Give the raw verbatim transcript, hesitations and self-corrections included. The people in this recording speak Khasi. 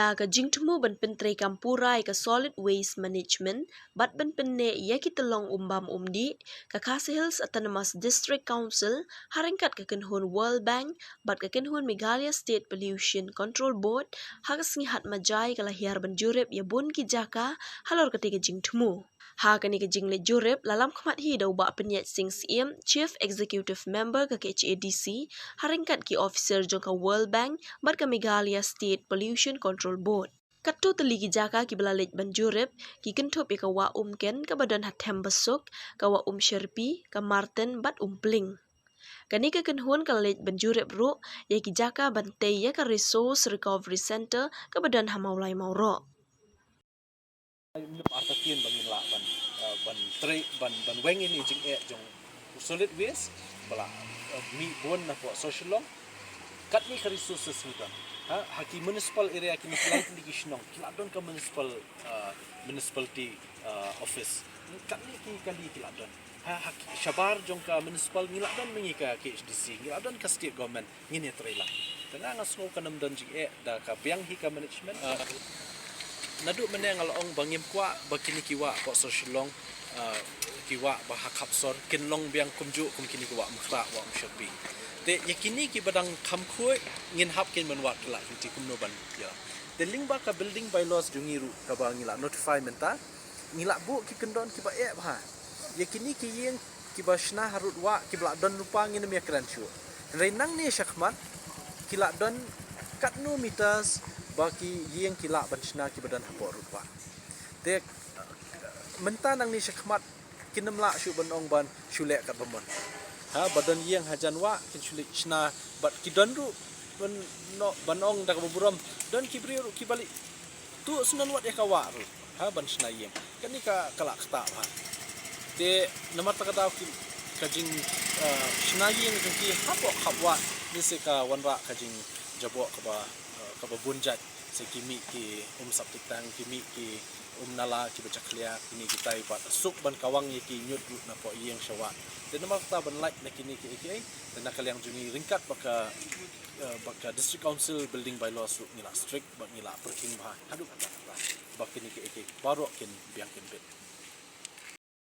Ka jingthmu ban pyntreikam pura ïa ka solid waste management bad ban pynneh ïa ki tyllong um bam um dih, ka Khasi Hills Autonomous District Council ha ryngkat ka kynhun World Bank bad ka kynhun Meghalaya State Pollution Control Board ha ka sngi Hadmajai ka la hiar ban jurip ïa bun ki jaka halor katei ka jingthmu. Ha kane ka jingleit jurip la lam khmat hi da u Bah Pynïaid Sing Syiem, Chief Executive Member ka K H A D C, ha ryngkat ki officer jong ka World Bank bad ka Meghalaya State Pollution Control Board. Katto tylli ki jaka kiba la leit ban jurip ki kynthup ïa ka Wah Umken kaba don ha Thembasuk, ka Wah Umsyrpi, ka Marten bad Umpling. Kane ka kynhun ka la leit ban jurip ruh ïa ki jaka ban tei ïa ka Resource Recovery Centre kaba don ha Mawlai Mawroh. Ngim artatien ba ngin lah ban, eh, ban trei, ban, ban weng ïa i jingeh jong u solid waste ba la, eh, mih bun na poh Sohryngkong. Katne ka resources ngi don? Ha, ha ki municipal area, kine ki lai tylli ki shnong ki la don ka municipal, eh, municipality, eh, office. Katne ki kali ki la don? Ha, ha ki shabar jong ka municipal ngi la don ma ngi ka K H D C, ngi la don ka state government. Ngin ïa trei lang. Te nga, nga sngew kan ym don jingeh da ka biang hi ka management. Ah, naduh mynne nga la ong ba ngim kwah ba kine ki wah poh Sohryngkong, ah, ki wah ba ha Khapsor kin long biang kumjuh kum kine ki Wah Umkhrah, Wah Umsyrpi. Te ïa kine kiba dang kham khuid ngin hap kin ban wad ki la kynti kumno ban ïa. Te lyngba ka building bylaws jong ngi ruh kaba ngi la notify mynta, ngi la buh ki kyndon kiba eh bha. Ïa kine ki ïing kiba shna harud wah kiba la don lypa ngin ym ïa kren shuh. Hynrei nangne shakhmat ki la don katno meters ba ki ïing ki lah ban shna kiba don hapoh rud wah. Te mynta nangne shakhmat kin ym lah shuh ban ong ban shu leh katba mon. Ha, ba don ïing hajan wah kin shu leit shna bad ki don ruh ban, no, ban ong da kaba burom, don ki briew ruh kiba leit tuh syndon wat ïa ka wah ruh, ha, ban shna ïing. Kane ka, ka la ktah bha. Te namar kata ka daw ki, ka jing, eh, shna ïing jong ki hapoh khap wah, ngi sa ka wanrah ka jingjaboh kaba, eh, kaba bun jait. Sa ki mih ki um septic tank, ki mih ki um nala kiba jakhlia, kine kitai bad suk ban kawang ïa ki ñiut ruh na poh ïing sha wah. Te namar kata ban lait na kine kiei kiei, te na ka liang jong ngi ryngkat bad ka, eh, bad ka District Council Building Bylaws ruh ngi la strict bad ngi la pyrkhing bha haduh katta katta ba kine kiei kiei baroh kin biang kin bit.